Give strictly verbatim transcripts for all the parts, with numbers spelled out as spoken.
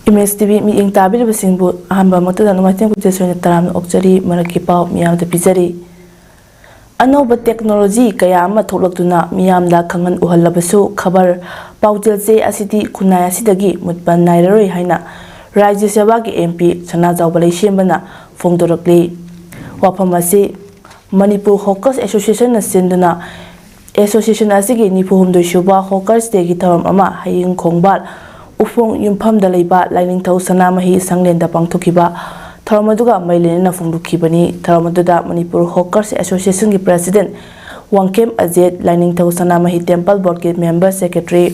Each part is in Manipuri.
ꯏꯃꯦꯖ ꯇꯤ ꯚꯤ ꯃꯤꯠꯌꯦꯡ ꯇꯥꯕꯤꯔꯤꯕꯁꯤꯡꯕꯨ ꯑꯍꯥꯟꯕꯃꯛꯇꯗ ꯅꯣꯡꯃꯥꯏꯊꯦꯝ ꯀꯨꯟꯖꯦꯁꯣꯏꯅ ꯇꯔꯥꯝꯅ ꯑꯣꯛꯆꯔꯤ꯫ ꯃꯔꯛꯀꯤ ꯄꯥꯎ ꯃꯤꯌꯥꯝꯗ ꯄꯤꯖꯔꯤ꯫ ꯑꯅꯧꯕ ꯇꯦꯛꯅꯣꯂꯣꯖꯤ ꯀꯌꯥ ꯑꯃ ꯊꯣꯛꯂꯛꯇꯨꯅ ꯃꯤꯌꯥꯝꯗ ꯈꯪꯍꯟ ꯎꯍꯜꯂꯕꯁꯨ, ꯈꯕꯔ ꯄꯥꯎꯖꯦꯜ ꯆꯦ ꯑꯁꯤꯗꯤ ꯈꯨꯟꯅꯥꯏ ꯑꯁꯤꯗꯒꯤ ꯃꯨꯠꯄ ꯅꯥꯏꯔꯔꯣꯏ ꯍꯥꯏꯅ ꯔꯥꯖ꯭ꯌ ꯁꯚꯥꯒꯤ ꯑꯦꯝ ꯄꯤ ꯁꯅꯥꯖꯥꯎꯕ ꯂꯩꯁꯦꯝꯕꯅ ꯐꯣꯡꯗꯣꯔꯛꯂꯤ꯫ ꯋꯥꯐꯝ ꯑꯁꯤ ꯃꯅꯤꯄꯨꯔ ꯍꯣꯀꯔꯁ ꯑꯦꯁꯣꯁꯤꯌꯦꯁꯟꯅ ꯁꯤꯟꯗꯨꯅ ꯑꯦꯁꯣꯁꯤꯌꯦꯁꯟ ꯑꯁꯤꯒꯤ ꯅꯤꯐꯨ ꯍꯨꯝꯗꯣꯏ ꯁꯨꯕ ꯍꯣꯀꯔꯁ ꯗꯦꯒꯤ ꯊꯧꯔꯝ ꯑꯃ ꯍꯌꯦꯡ ꯈꯣꯡꯕꯥꯜ ꯎꯐꯣꯡ ꯌꯨꯝꯐꯝꯗ ꯂꯩꯕ ꯂꯥꯏꯅꯤꯡꯊꯧ ꯁꯅꯥꯃꯍꯤ ꯁꯪꯂꯦꯟꯗ ꯄꯥꯡꯊꯣꯛꯈꯤꯕ ꯊꯧꯔꯝ ꯑꯗꯨꯒ ꯃꯔꯤ ꯂꯩꯅꯅ ꯐꯣꯡꯗꯣꯛꯈꯤꯕꯅꯤ꯫ ꯊꯧꯔꯝ ꯑꯗꯨꯗ ꯃꯅꯤꯄꯨꯔ ꯍꯣꯀꯔꯁ ꯑꯦꯁꯣꯁꯤꯌꯦꯁꯟꯒꯤ ꯄ꯭ꯔꯁꯤꯗꯦꯟ ꯋꯥꯡꯈꯦꯝ ꯑꯖꯦꯠ, ꯂꯥꯏꯅꯤꯡꯊꯧ ꯁꯅꯥꯃꯍꯤ ꯇꯦꯝꯄꯜ ꯕꯣꯔꯗꯀꯤ ꯃꯦꯝꯕꯔ ꯁꯦꯀ꯭ꯔꯦꯇꯔꯤ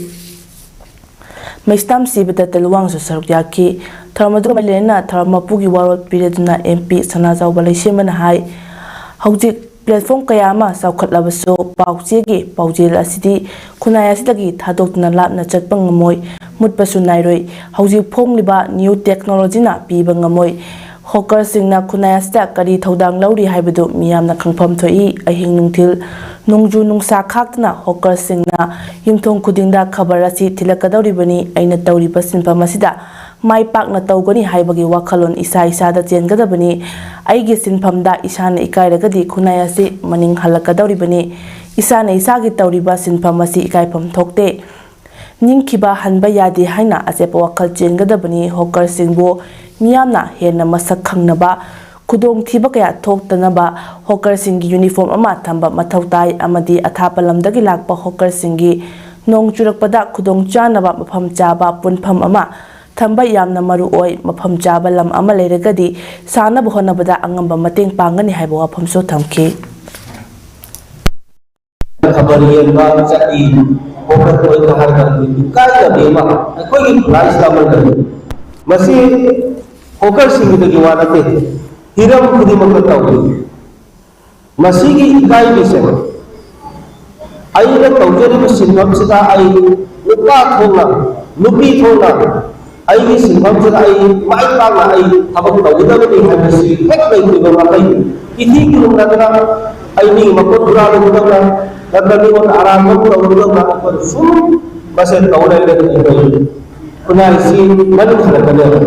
ꯃꯩꯁꯇꯥꯝ ꯁꯤꯕꯗꯠꯇ ꯂꯨꯋꯥꯡꯁꯨ ꯁꯔꯨꯛ ꯌꯥꯈꯤ꯫ ꯊꯧꯔꯝ ꯑꯗꯨꯒ ꯃꯔꯤ ꯂꯩꯅꯅ ꯊꯧꯔꯝ ꯃꯄꯨꯒꯤ ꯋꯥꯔꯣꯜ ꯄꯤꯔꯗꯨꯅ ꯑꯦꯝ ꯄꯤ ꯁꯅꯥꯖꯥꯎꯕ ꯂꯩꯁꯦꯝꯕꯅ ꯍꯥꯏ, ꯍꯧꯖꯤꯛ ꯄ꯭ꯂꯦꯠꯐꯣꯝ ꯀꯌꯥ ꯑꯃ ꯆꯥꯎꯈꯠꯂꯕꯁꯨ ꯄꯥꯎ ꯆꯦꯒꯤ ꯄꯥꯎꯖꯦꯜ ꯑꯁꯤꯗꯤ ꯈꯨꯟꯅꯥꯏ ꯑꯁꯤꯗꯒꯤ ꯊꯥꯗꯣꯛꯇꯨꯅ ꯂꯥꯞꯅ ꯆꯠꯄ ꯉꯝꯃꯣꯏ, ꯃꯨꯠꯄꯁꯨ ꯅꯥꯏꯔꯣꯏ꯫ ꯍꯧꯖꯤꯛ ꯐꯣꯡꯂꯤꯕ ꯅ꯭ꯌꯨ ꯇꯦꯛꯅꯣꯂꯣꯖꯤꯅ ꯄꯤꯕ ꯉꯝꯃꯣꯏ꯫ ꯍꯣꯀꯔꯁꯤꯡꯅ ꯈꯨꯟꯅꯥꯏ ꯑꯁꯤꯗ ꯀꯔꯤ ꯊꯧꯗꯥꯡ ꯂꯧꯔꯤ ꯍꯥꯏꯕꯗꯨ ꯃꯤꯌꯥꯝꯅ ꯈꯪꯐꯝ ꯊꯣꯛꯏ꯫ ꯑꯍꯤꯡ ꯅꯨꯡꯊꯤꯜ, ꯅꯣꯡꯖꯨ ꯅꯨꯡꯁꯥ ꯈꯥꯛꯇꯅ ꯍꯣꯀꯔꯁꯤꯡꯅ ꯌꯨꯝꯊꯣꯡ ꯈꯨꯗꯤꯡꯗ ꯈꯕꯔ ꯑꯁꯤ ꯊꯤꯜꯂꯛꯀꯗꯧꯔꯤꯕꯅꯤ꯫ ꯑꯩꯅ ꯇꯧꯔꯤꯕ ꯁꯤꯟꯐꯝ ꯑꯁꯤꯗ ꯃꯥꯏ ꯄꯥꯛꯅ ꯇꯧꯒꯅꯤ ꯍꯥꯏꯕꯒꯤ ꯋꯥꯈꯜꯂꯣꯟ ꯏꯁꯥ ꯏꯁꯥꯗ ꯆꯦꯟꯒꯗꯕꯅꯤ꯫ ꯑꯩꯒꯤ ꯁꯤꯟꯐꯝꯗ ꯏꯁꯥꯅ ꯏꯀꯥꯏꯔꯒꯗꯤ ꯈꯨꯟꯅꯥꯏ ꯑꯁꯤ ꯃꯅꯤꯡ ꯍꯜꯂꯛꯀꯗꯧꯔꯤꯕꯅꯤ꯫ ꯏꯁꯥꯅ ꯏꯁꯥꯒꯤ ꯇꯧꯔꯤꯕ ꯁꯤꯟꯐꯝ ꯑꯁꯤ ꯏꯀꯥꯏꯐꯝ ꯊꯣꯛꯇꯦ꯫ ꯅꯤꯡꯈꯤꯕ ꯍꯟꯕ ꯌꯥꯗꯦ ꯍꯥꯏꯅ ꯑꯆꯦꯠꯄ ꯋꯥꯈꯜ ꯆꯦꯟꯒꯗꯕꯅꯤ꯫ ꯍꯣꯀꯔꯁꯤꯡꯕꯨ ꯃꯤꯌꯥꯝꯅ ꯍꯦꯟꯅ ꯃꯁꯛ ꯈꯪꯅꯕ, ꯈꯨꯗꯣꯡꯊꯤꯕ ꯀꯌꯥ ꯊꯣꯛꯇꯅꯕ ꯍꯣꯀꯔꯁꯤꯡꯒꯤ ꯌꯨꯅꯤꯐꯣꯔꯝ ꯑꯃ ꯊꯝꯕ ꯃꯊꯧ ꯇꯥꯏ ꯑꯃꯗꯤ ꯑꯊꯥꯞꯄ ꯂꯝꯗꯒꯤ ꯂꯥꯛꯄ ꯍꯣꯀꯔꯁꯤꯡꯒꯤ ꯅꯣꯡ ꯆꯨꯔꯛꯄꯗ ꯈꯨꯗꯣꯡ ꯆꯥꯅꯕ ꯃꯐꯝ ꯆꯥꯕ ꯄꯨꯟꯐꯝ ꯑꯃ ꯊꯝꯕ ꯌꯥꯝꯅ ꯃꯔꯨ ꯑꯣꯏ꯫ ꯃꯐꯝ ꯆꯥꯕ ꯂꯝ ꯑꯃ ꯂꯩꯔꯒꯗꯤ ꯁꯥꯅꯕ ꯍꯣꯠꯅꯕꯗ ꯑꯉꯝꯕ ꯃꯇꯦꯡ ꯄꯥꯡꯒꯅꯤ ꯍꯥꯏꯕ ꯋꯥꯐꯝꯁꯨ ꯊꯝꯈꯤ꯫ ꯈꯕꯔ ꯌꯦꯟꯕ ꯆꯠꯂꯤ, ꯍꯣꯀꯔ ꯑꯣꯏꯅ ꯍꯥꯏꯔꯒ ꯏꯀꯥꯏꯗꯕꯤ ꯑꯃ ꯑꯩꯈꯣꯏꯒꯤ ꯈꯨꯟꯅꯥꯏꯁꯤꯗ ꯑꯃ ꯂꯩ꯫ ꯃꯁꯤ ꯍꯣꯀꯔꯁꯤꯡꯒꯤꯗꯒꯤ ꯋꯥ ꯅꯠꯇꯦ, ꯍꯤꯔꯝ ꯈꯨꯗꯤꯡꯃꯛꯇ ꯇꯧꯏ꯫ ꯃꯁꯤꯒꯤ ꯏꯀꯥꯏꯕꯁꯦ ꯑꯩꯅ ꯇꯧꯖꯔꯤꯕ ꯁꯤꯟꯐꯝꯁꯤꯗ ꯑꯩ ꯅꯨꯄꯥ ꯊꯣꯛꯅ, ꯅꯨꯄꯤ ꯊꯣꯛꯅ ꯑꯩꯒꯤ ꯁꯤꯟꯐꯝꯁꯤꯗ ꯑꯩ ꯃꯥꯏ ꯄꯥꯛꯅ ꯑꯩ ꯊꯕꯛ ꯇꯧꯒꯗꯕꯅꯤ ꯍꯥꯏꯕꯁꯤ ꯍꯦꯛ ꯂꯩꯇ꯭ꯔꯤꯕ ꯃꯈꯩ, ꯏꯊꯤ ꯈꯨꯔꯨꯝꯅꯗꯅ ꯑꯩ ꯃꯤꯒꯤ ꯃꯈꯨꯠ ꯍꯨꯔꯥꯜꯂꯨꯒꯗꯕ, ꯅꯠꯇ꯭ꯔꯒ ꯃꯤꯉꯣꯟꯗ ꯑꯔꯥꯟꯕ ꯇꯧꯔꯨꯒꯗꯕ, ꯑꯩꯈꯣꯏ ꯁꯨꯝ ꯃꯁꯦ ꯇꯧ ꯂꯩꯔꯒꯗꯤ ꯑꯩꯈꯣꯏ ꯈꯨꯟꯅꯥꯏꯁꯤ ꯃꯅꯤꯡ ꯍꯜꯂꯛꯀꯅꯦꯕ꯫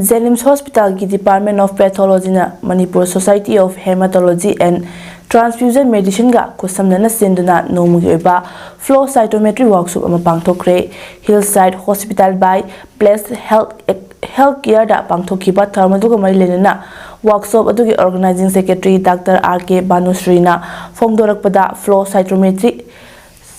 ꯖꯦꯅꯤꯝꯁ ꯍꯣꯁꯄꯤꯇꯥꯜꯒꯤ Department of Pathologyꯅ Manipur Society of Hematology and Transfusion Medicineꯒ ꯈꯨꯠꯁꯝꯅꯅ ꯁꯤꯟꯗꯨꯅ ꯅꯣꯡꯃꯒꯤ ꯑꯣꯏꯕ flow cytometry workshop ꯑꯃ ꯄꯥꯡꯊꯣꯛꯈ꯭ꯔꯦ꯫ Hillside Hospital by Blessed Health Health Careꯗ ꯄꯥꯡꯊꯣꯛꯈꯤꯕ ꯊꯧꯔꯝ ꯑꯗꯨꯒ ꯃꯔꯤ ꯂꯩꯅꯅ workshop ꯑꯗꯨꯒꯤ organizing secretary Doctor R K ꯕꯥꯅꯨꯁ꯭ꯔꯤꯅ ꯐꯣꯡꯗꯣꯔꯛꯄꯗ flow cytometry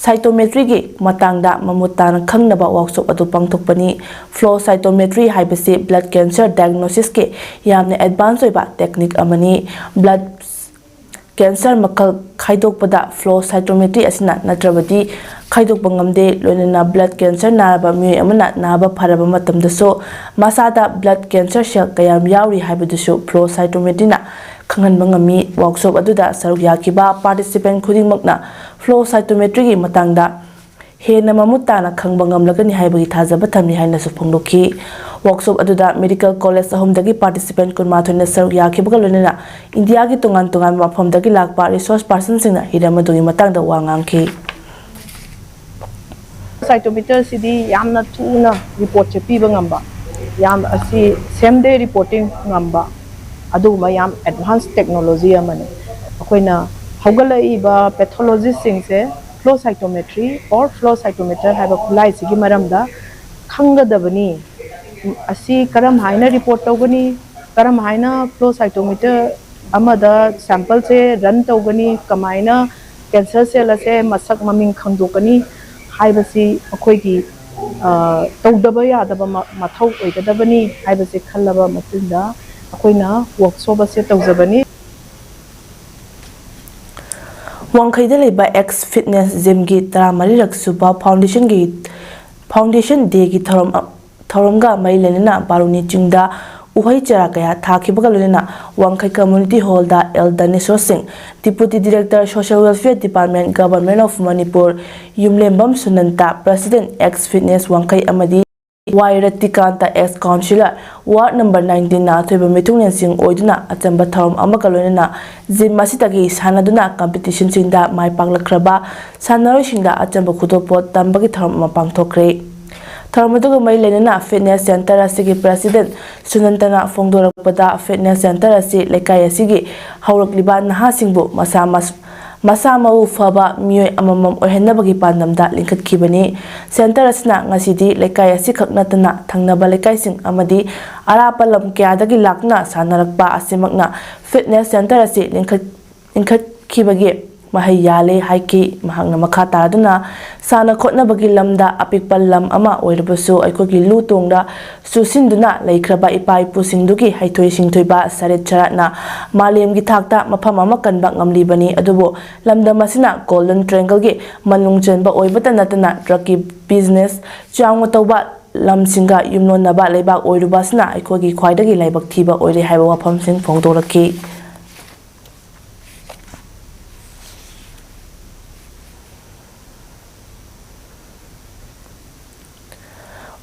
cytometryꯒꯤ ꯃꯇꯥꯡꯗ ꯃꯃꯨꯠ ꯇꯥꯅ ꯈꯪꯅꯕ workshop ꯑꯗꯨ ꯄꯥꯡꯊꯣꯛꯄꯅꯤ꯫ Flow cytometry ꯍꯥꯏꯕꯁꯤ blood cancer diagnosisꯀꯤ ꯌꯥꯝꯅ advance ꯑꯣꯏꯕ technique ꯑꯃꯅꯤ꯫ Blood cancer ꯃꯈꯜ ꯈꯥꯏꯗꯣꯛꯄꯗ flow cytometry ꯑꯁꯤꯅ ꯅꯠꯇ꯭ꯔꯕꯗꯤ ꯈꯥꯏꯗꯣꯛꯄ ꯉꯝꯗꯦ꯫ ꯂꯣꯏꯅꯅ blood cancer ꯅꯥꯔꯕ ꯃꯤꯑꯣꯏ ꯑꯃꯅ ꯅꯥꯕ ꯐꯔꯕ ꯃꯇꯝꯗꯁꯨ ꯃꯁꯥꯗ blood cancer cell ꯀꯌꯥꯝ ꯌꯥꯎꯔꯤ ꯍꯥꯏꯕꯗꯨꯁꯨ flow cytometryꯅ ꯈꯪꯍꯟꯕ ꯉꯝꯃꯤ꯫ Workshop ꯑꯗꯨꯗ ꯁꯔꯨꯛ ꯌꯥꯈꯤꯕ participant ꯈꯨꯗꯤꯡꯃꯛꯅ flow cytometryꯒꯤ ꯃꯇꯥꯡꯗ ꯍꯦꯟꯅ ꯃꯃꯨꯠ ꯇꯥꯅ ꯈꯪꯕ ꯉꯝꯂꯒꯅꯤ ꯍꯥꯏꯕꯒꯤ ꯊꯥꯖꯕ ꯊꯝꯃꯤ ꯍꯥꯏꯅꯁꯨ ꯐꯣꯡꯗꯣꯛꯈꯤ꯫ Workshop ꯑꯗꯨꯗ medical college ꯑꯍꯨꯝꯗꯒꯤ participant ꯀꯨꯟꯃꯥꯊꯣꯏꯅ ꯁꯔꯨꯛ ꯌꯥꯈꯤꯕꯒ ꯂꯣꯏꯅꯅ ꯏꯟꯗꯤꯌꯥꯒꯤ ꯇꯣꯉꯥꯟ ꯇꯣꯉꯥꯟꯕ ꯃꯐꯝꯗꯒꯤ ꯂꯥꯛꯄ resource personꯁꯤꯡꯅ ꯍꯤꯔꯝ ꯑꯗꯨꯒꯤ ꯃꯇꯥꯡꯗ ꯋꯥ ꯉꯥꯡꯈꯤ꯫ Cytometerꯁꯤꯗꯤ ꯌꯥꯝꯅ ꯊꯨꯅ reportꯁꯦ ꯄꯤꯕ ꯉꯝꯕ, ꯌꯥꯝ ꯑꯁꯤ same day reporting ꯉꯝꯕ ꯑꯗꯨꯒꯨꯝꯕ ꯌꯥꯝ advance technology ꯑꯃꯅꯤ꯫ ꯑꯩꯈꯣꯏꯅ ꯍꯧꯒꯠꯂꯛꯏꯕ pathologistꯁꯤꯡꯁꯦ flow cytometry or flow cytometer ꯍꯥꯏꯕ ꯈꯨꯠꯂꯥꯏꯁꯤꯒꯤ ꯃꯔꯝꯗ ꯈꯪꯒꯗꯕꯅꯤ꯫ ꯑꯁꯤ ꯀꯔꯝ ꯍꯥꯏꯅ report ꯇꯧꯒꯅꯤ, ꯀꯔꯝ ꯍꯥꯏꯅ flow cytometer ꯑꯃꯗ sampleꯁꯦ run ꯇꯧꯒꯅꯤ, ꯀꯃꯥꯏꯅ cancer cell ꯑꯁꯦ ꯃꯁꯛ ꯃꯃꯤꯡ ꯈꯪꯗꯣꯛꯀꯅꯤ ꯍꯥꯏꯕꯁꯤ ꯑꯩꯈꯣꯏꯒꯤ ꯇꯧꯗꯕ ꯌꯥꯗꯕ ꯃꯊꯧ ꯑꯣꯏꯒꯗꯕꯅꯤ ꯍꯥꯏꯕꯁꯦ ꯈꯜꯂꯕ ꯃꯇꯨꯡꯗ ꯑꯩꯈꯣꯏꯅ workshop ꯑꯁꯦ ꯇꯧꯖꯕꯅꯤ꯫ ꯋꯥꯡꯈꯩꯗ ꯂꯩꯕ X Fitness Gymꯒꯤ ꯇꯔꯥꯃꯔꯤꯔꯛ ꯁꯨꯕ foundationꯒꯤ foundation dayꯒꯤ ꯊꯧꯔꯝ ꯊꯧꯔꯝꯒ ꯃꯔꯤ ꯂꯩꯅꯅ ꯕꯥꯔꯨꯅꯤ ꯆꯤꯡꯗ ꯎꯍꯩ ꯆꯥꯔꯥ ꯀꯌꯥ ꯊꯥꯈꯤꯕꯒ ꯂꯣꯏꯅꯅ ꯋꯥꯡꯈꯩ Community Hall ꯗ ꯑꯦꯜ ꯙꯅꯦꯁꯣꯔ ꯁꯤꯡ, Deputy Director Social Welfare Department, Government of Manipur, ꯌꯨꯝꯂꯦꯝꯕꯝ ꯁꯨꯅꯟꯇ, President, Ex Fitness ꯋꯥꯡꯈꯩ, ꯑꯃꯗꯤ ꯋꯥꯏ ꯔꯇꯤꯀꯥꯟꯇ, Ex Councillor, Ward number nineteen ꯅ ꯑꯊꯣꯏꯕ ꯃꯤꯊꯨꯡꯂꯦꯟꯁꯤꯡ ꯑꯣꯏꯗꯨꯅ ꯑꯆꯝꯕ ꯊꯧꯔꯝ ꯑꯃꯒ ꯂꯣꯏꯅꯅ gym ꯑꯁꯤꯗꯒꯤ ꯁꯥꯟꯅꯗꯨꯅ competition ꯁꯤꯡꯗ ꯃꯥꯏ ꯄꯥꯛꯂꯛꯈ꯭ꯔꯕ ꯁꯥꯟꯅꯔꯣꯏꯁꯤꯡꯗ ꯑꯆꯝꯕ ꯈꯨꯗꯣꯜꯄꯣꯠ ꯇꯝꯕꯒꯤ ꯊꯧꯔꯝ ꯑꯃ ꯄꯥꯡꯊꯣꯛꯈ꯭ꯔꯦ꯫ ꯊꯧꯔꯝ ꯑꯗꯨꯒ ꯃꯔꯤ ꯂꯩꯅꯅ Fitness Centre ꯑꯁꯤꯒꯤ President ꯁꯨꯅꯟꯇꯅ ꯐꯣꯡꯗꯣꯔꯛꯄꯗ, Fitness Centre ꯑꯁꯤ ꯂꯩꯀꯥꯏ ꯑꯁꯤꯒꯤ ꯍꯧꯔꯛꯂꯤꯕ ꯅꯍꯥꯁꯤꯡꯕꯨ ꯃꯁꯥ ꯃꯁ-, ꯃꯁꯥ ꯃꯎ ꯐꯕ ꯃꯤꯑꯣꯏ ꯑꯃꯃꯝ ꯑꯣꯏꯍꯟꯅꯕꯒꯤ ꯄꯥꯟꯗꯝꯗ ꯂꯤꯡꯈꯠꯈꯤꯕꯅꯤ꯫ Centre ꯑꯁꯤꯅ ꯉꯁꯤꯗꯤ ꯂꯩꯀꯥꯏ ꯑꯁꯤꯈꯛ ꯅꯠꯇꯅ ꯊꯪꯅꯕ ꯂꯩꯀꯥꯏꯁꯤꯡ ꯑꯃꯗꯤ ꯑꯔꯥꯞꯄ ꯂꯝ ꯀꯌꯥꯗꯒꯤ ꯂꯥꯛꯇꯨꯅ ꯁꯥꯟꯅꯔꯛꯄ ꯑꯁꯤꯃꯛꯅ Fitness Centre ꯑꯁꯤ ꯂꯤꯡꯈꯠ-, ꯂꯤꯡꯈꯠꯈꯤꯕꯒꯤ ꯃꯍꯩ ꯌꯥꯜꯂꯦ ꯍꯥꯏꯈꯤ꯫ ꯃꯍꯥꯛꯅ ꯃꯈꯥ ꯇꯥꯗꯨꯅ, ꯁꯥꯟꯅ ꯈꯣꯠꯅꯕꯒꯤ ꯂꯝꯗ ꯑꯄꯤꯛꯄ ꯂꯝ ꯑꯃ ꯑꯣꯏꯔꯕꯁꯨ ꯑꯩꯈꯣꯏꯒꯤ ꯂꯨ ꯇꯣꯡꯗ ꯆꯨꯁꯤꯟꯗꯨꯅ ꯂꯩꯈ꯭ꯔꯕ ꯏꯄꯥ ꯏꯄꯨꯁꯤꯡꯗꯨꯒꯤ ꯍꯩꯊꯣꯏ ꯁꯤꯡꯊꯣꯏꯕ ꯁꯔꯤꯠ ꯁꯔꯥꯠꯅ ꯃꯥꯂꯦꯝꯒꯤ ꯊꯥꯛꯇ ꯃꯐꯝ ꯑꯃ ꯀꯟꯕ ꯉꯝꯂꯤꯕꯅꯤ꯫ ꯑꯗꯨꯕꯨ ꯂꯝꯗꯝ ꯑꯁꯤꯅ Golden Triangle ꯒꯤ ꯃꯅꯨꯡ ꯆꯟꯕ ꯑꯣꯏꯕꯇ ꯅꯠꯇꯅ drug ꯀꯤ business ꯆꯥꯎꯅ ꯇꯧꯕ ꯂꯝꯁꯤꯡꯒ ꯌꯨꯝꯂꯣꯟꯅꯕ ꯂꯩꯕꯥꯛ ꯑꯣꯏꯔꯨꯕ ꯑꯁꯤꯅ ꯑꯩꯈꯣꯏꯒꯤ ꯈ꯭ꯋꯥꯏꯗꯒꯤ ꯂꯥꯏꯕꯛ ꯊꯤꯕ ꯑꯣꯏꯔꯦ ꯍꯥꯏꯕ ꯋꯥꯐꯝꯁꯤꯡ ꯐꯣꯡꯗꯣꯔꯛꯈꯤ꯫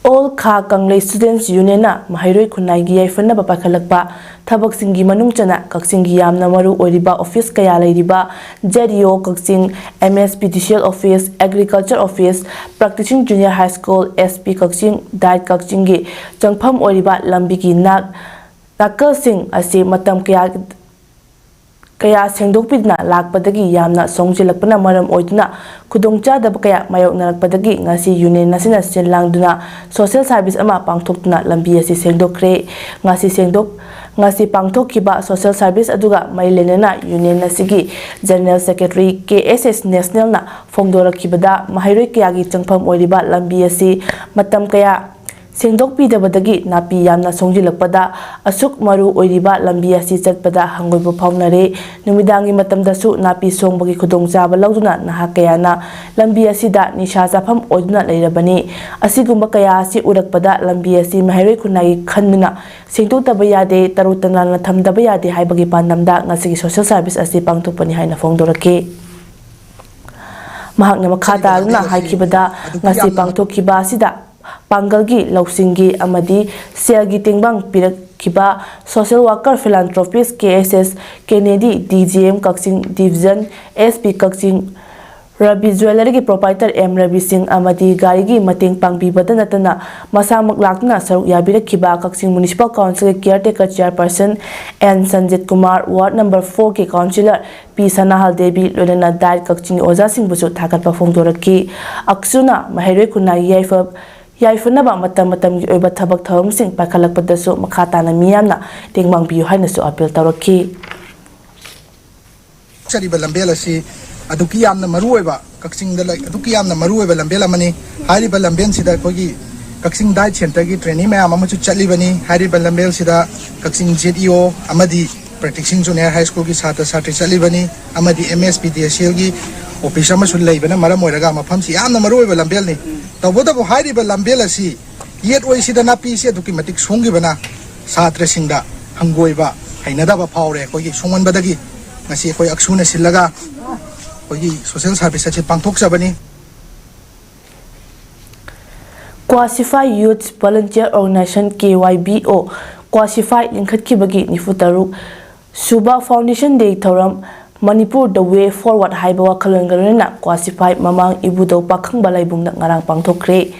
All Kha Kanglei Students Union ꯅ ꯃꯍꯩꯔꯣꯏ ꯈꯨꯟꯅꯥꯏꯒꯤ ꯌꯥꯏꯐꯅꯕ ꯄꯥꯏꯈꯠꯂꯛꯄ ꯊꯕꯛꯁꯤꯡꯒꯤ ꯃꯅꯨꯡ ꯆꯟꯅ ꯀꯛꯆꯤꯡꯒꯤ ꯌꯥꯝꯅ ꯃꯔꯨ ꯑꯣꯏꯔꯤꯕ office ꯀꯌꯥ ꯂꯩꯔꯤꯕ Z D O ꯀꯛꯆꯤꯡ, M S P D C L office, Agriculture office, Practicing Junior High School, S P ꯀꯛꯆꯤꯡ, ꯗꯥꯏꯠ ꯀꯛꯆꯤꯡꯒꯤ ꯆꯪꯐꯝ ꯑꯣꯏꯔꯤꯕ ꯂꯝꯕꯤꯒꯤ ꯅꯥꯛ ꯅꯥꯀꯜꯁꯤꯡ ꯑꯁꯤ ꯃꯇꯝ ꯀꯌꯥ ꯀꯌꯥ ꯁꯦꯡꯗꯣꯛꯄꯤꯗꯅ ꯂꯥꯛꯄꯗꯒꯤ ꯌꯥꯝꯅ ꯁꯣꯡꯁꯤꯜꯂꯛꯄꯅ ꯃꯔꯝ ꯑꯣꯏꯗꯨꯅ ꯈꯨꯗꯣꯡꯆꯥꯗꯕ ꯀꯌꯥ ꯃꯥꯌꯣꯛꯅꯔꯛꯄꯗꯒꯤ ꯉꯁꯤ union ꯑꯁꯤꯅ ꯁꯤꯜ ꯂꯥꯡꯗꯨꯅ social service ꯑꯃ ꯄꯥꯡꯊꯣꯛꯇꯨꯅ ꯂꯝꯕꯤ ꯑꯁꯤ ꯁꯦꯡꯗꯣꯛꯈ꯭ꯔꯦ꯫ ꯉꯁꯤ ꯁꯦꯡꯗꯣꯛ-, ꯉꯁꯤ ꯄꯥꯡꯊꯣꯛꯈꯤꯕ social service ꯑꯗꯨꯒ ꯃꯔꯤ ꯂꯩꯅꯅ union ꯑꯁꯤꯒꯤ General Secretary K S S National ꯅ ꯐꯣꯡꯗꯣꯔꯛꯈꯤꯕꯗ, ꯃꯍꯩꯔꯣꯏ ꯀꯌꯥꯒꯤ ꯆꯪꯐꯝ ꯑꯣꯏꯔꯤꯕ ꯂꯝꯕꯤ ꯑꯁꯤ ꯃꯇꯝ ꯀꯌꯥ ꯁꯦꯡꯗꯣꯛꯄꯤꯗꯕꯗꯒꯤ ꯅꯥꯄꯤ ꯌꯥꯝꯅ ꯁꯣꯡꯖꯤꯜꯂꯛꯄꯗ ꯑꯁꯨꯛ ꯃꯔꯨ ꯑꯣꯏꯔꯤꯕ ꯂꯝꯕꯤ ꯑꯁꯤ ꯆꯠꯄꯗ ꯍꯪꯒꯣꯏꯕ ꯐꯥꯎꯅꯔꯦ꯫ ꯅꯨꯃꯤꯗꯥꯡꯒꯤ ꯃꯇꯝꯗꯁꯨ ꯅꯥꯄꯤ ꯁꯣꯡꯕꯒꯤ ꯈꯨꯗꯣꯡꯆꯥꯕ ꯂꯧꯗꯨꯅ ꯅꯍꯥ ꯀꯌꯥꯅ ꯂꯝꯕꯤ ꯑꯁꯤꯗ ꯅꯤꯁꯥ ꯆꯥꯐꯝ ꯑꯣꯏꯗꯨꯅ ꯂꯩꯔꯕꯅꯤ꯫ ꯑꯁꯤꯒꯨꯝꯕ ꯀꯌꯥ ꯑꯁꯤ ꯎꯔꯛꯄꯗ ꯂꯝꯕꯤ ꯑꯁꯤ ꯃꯍꯩꯔꯣꯏ ꯈꯨꯟꯅꯥꯏꯒꯤ ꯈꯟꯗꯨꯅ ꯁꯦꯡꯗꯣꯛꯇꯕ ꯌꯥꯗꯦ, ꯇꯔꯨ ꯇꯅꯥꯟꯅ ꯊꯝꯗꯕ ꯌꯥꯗꯦ ꯍꯥꯏꯕꯒꯤ ꯄꯥꯟꯗꯝꯗ ꯉꯁꯤꯒꯤ social service ꯑꯁꯤ ꯄꯥꯡꯊꯣꯛꯄꯅꯤ ꯍꯥꯏꯅ ꯐꯣꯡꯗꯣꯔꯛꯈꯤ꯫ ꯃꯍꯥꯛꯅ ꯃꯈꯥ ꯇꯥꯗꯨꯅ ꯍꯥꯏꯈꯤꯕꯗ, ꯉꯁꯤ ꯄꯥꯡꯊꯣꯛꯈꯤꯕ ꯑꯁꯤꯗ ꯄꯥꯡꯒꯜꯒꯤ ꯂꯧꯁꯤꯡꯒꯤ ꯑꯃꯗꯤ ꯁꯦꯜꯒꯤ ꯇꯦꯡꯕꯥꯡ ꯄꯤꯔꯛꯈꯤꯕ social worker, philanthropist, K S S Kennedy, D G M ꯀꯛꯆꯤꯡ division, S P ꯀꯛꯆꯤꯡ ꯔꯕꯤ ꯖ꯭ꯋꯦꯂꯔꯤꯒꯤ proprietor M ꯔꯕꯤ ꯁꯤꯡ ꯑꯃꯗꯤ ꯒꯥꯔꯤꯒꯤ ꯃꯇꯦꯡ ꯄꯥꯡꯕꯤꯕꯗ ꯅꯠꯇꯅ ꯃꯁꯥꯃꯛ ꯂꯥꯛꯇꯨꯅ ꯁꯔꯨꯛ ꯌꯥꯕꯤꯔꯛꯈꯤꯕ ꯀꯛꯆꯤꯡ municipal councilꯒꯤ caretaker chairperson N Sanjit Kumar, ward number fourꯒꯤ councillor ꯄꯤ ꯁꯅꯥꯍꯜ ꯗꯦꯕꯤ, ꯂꯣꯏꯅꯅ ꯗꯥꯏꯠ ꯀꯛꯆꯤꯡꯒꯤ ꯑꯣꯖꯥꯁꯤꯡꯕꯨꯁꯨ ꯊꯥꯒꯠꯄ ꯐꯣꯡꯗꯣꯔꯛꯈꯤ꯫ ꯑꯛꯁꯨꯅ ꯃꯍꯩꯔꯣꯏ ꯈꯨꯟꯅꯥꯏꯒꯤ ꯌꯥꯏꯐ-, ꯌꯥꯏꯐꯅꯕ ꯃꯇꯝ ꯃꯇꯝꯒꯤ ꯑꯣꯏꯕ ꯊꯕꯛ ꯊꯧꯔꯝꯁꯤꯡ ꯄꯥꯏꯈꯠꯂꯛꯄꯗꯁꯨ ꯃꯈꯥ ꯇꯥꯅ ꯃꯤꯌꯥꯝꯅ ꯇꯦꯡꯕꯥꯡꯕꯤꯌꯨ ꯍꯥꯏꯅꯁꯨ appeal ꯇꯧꯔꯛꯈꯤ꯫ ꯆꯠꯂꯤꯕ ꯂꯝꯕꯦꯜ ꯑꯁꯤ ꯑꯗꯨꯛꯀꯤ ꯌꯥꯝꯅ ꯃꯔꯨ ꯑꯣꯏꯕ, ꯀꯛꯆꯤꯡꯗ ꯂꯩ-, ꯑꯗꯨꯛꯀꯤ ꯌꯥꯝꯅ ꯃꯔꯨ ꯑꯣꯏꯕ ꯂꯝꯕꯦꯜ ꯑꯃꯅꯤ꯫ ꯍꯥꯏꯔꯤꯕ ꯂꯝꯕꯦꯜꯁꯤꯗ ꯑꯩꯈꯣꯏꯒꯤ ꯀꯛꯆꯤꯡ ꯗꯥꯏꯠ ꯁꯦꯟꯇꯔꯒꯤ trainee ꯃꯌꯥꯝ ꯑꯃꯁꯨ ꯆꯠꯂꯤꯕꯅꯤ꯫ ꯍꯥꯏꯔꯤꯕ ꯂꯝꯕꯦꯜꯁꯤꯗ ꯀꯛꯆꯤꯡ Z E O ꯑꯃꯗꯤ practicing junior high schoolꯒꯤ ꯁꯥꯇ꯭ꯔ ꯁꯥꯇ꯭ꯔꯤ ꯆꯠꯂꯤꯕꯅꯤ, ꯑꯃꯗꯤ M S P D S Lꯒꯤ office ꯑꯃꯁꯨ ꯂꯩꯕꯅ ꯃꯔꯝ ꯑꯣꯏꯔꯒ ꯃꯐꯝꯁꯤ ꯌꯥꯝꯅ ꯃꯔꯨ ꯑꯣꯏꯕ ꯂꯝꯕꯦꯜꯅꯤ꯫ ꯇꯧꯕꯇꯕꯨ ꯍꯥꯏꯔꯤꯕ ꯂꯝꯕꯦꯜ ꯑꯁꯤ ꯌꯦꯠ ꯑꯣꯏꯁꯤꯗ ꯅꯥꯄꯤꯁꯤ ꯑꯗꯨꯛꯀꯤ ꯃꯇꯤꯛ ꯁꯣꯡꯈꯤꯕꯅ ꯁꯥꯇ꯭ꯔꯁꯤꯡꯗ ꯍꯪꯒꯣꯏꯕ, ꯍꯩꯅꯗꯕ ꯐꯥꯎꯔꯦ꯫ ꯑꯩꯈꯣꯏꯒꯤ ꯁꯣꯡꯃꯟꯕꯗꯒꯤ ꯉꯁꯤ ꯑꯩꯈꯣꯏ ꯑꯛꯁꯨꯅ ꯁꯤꯜꯂꯒ ꯑꯩꯈꯣꯏꯒꯤ social service ꯑꯁꯤ ꯄꯥꯡꯊꯣꯛꯆꯕꯅꯤ꯫ Quasify Youth Volunteer Organization, K Y V O, Quasify ꯂꯤꯡꯈꯠꯈꯤꯕꯒꯤ ꯅꯤꯐꯨ ꯇꯔꯨꯛ ꯁꯨꯕ Foundation Day ꯊꯧꯔꯝ Manipur The Way Forward ꯍꯥꯏꯕ ꯋꯥꯈꯜꯂꯣꯟꯒ ꯂꯣꯏꯅꯅ Quasify ꯃꯃꯥꯡ ꯏꯕꯨꯙꯧ ꯄꯥꯈꯪꯕ ꯂꯥꯏꯕꯨꯡꯗ ꯉꯔꯥꯡ ꯄꯥꯡꯊꯣꯛꯈ꯭ꯔꯦ꯫